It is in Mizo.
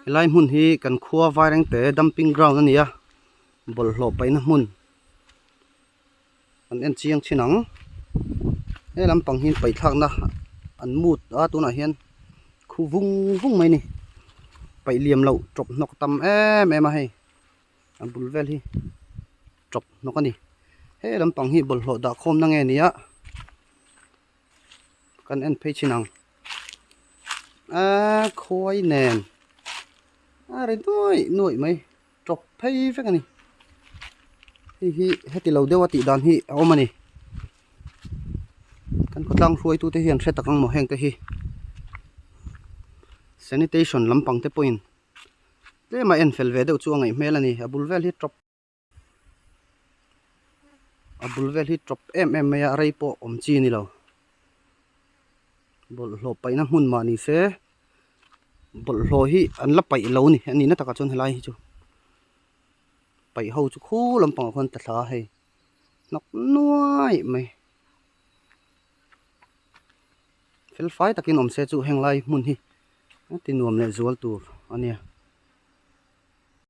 Helai hmun hi kan khua Vairengte dumping ground a ni a, bawlhhlawh paihna hmun an en chiang thin ang. He lampang hi paihthlakna an mut a tunah hian khu vung vung mai a ni. Paih liam loh tawp hnawk tam em em a hei a bul vel hi tawp hnawk a ni. He lampang hi bawlhhlawh dah khawmna nge ni a. Kan en phei chin ang aaa khuai nen a ri nuaih nuaih mai tawp phei vek a ni hei hi heti lo deuha tih dan hi a awm a ni kan khawtlang hruaitute hian hre tak ang maw heng te hi sanitation lampang te pawhin tlem a en fel ve deuh chu a ngaih hmel a ni a bul vel hi tawp. A bul vel hi tawp em em mai a rei pawh awm chi a ni lo bawlhhlawh paihna hmun mah ni se bawlhhlawh hi an la paih lo a ni a nihna takah chuan helai hi chu paih ho chu khu lampangah khuan ta thla a hei hnawk nuai mai fel fai takin awm se chu heng lai hmun hi a ti nuam leh zual tur a nia.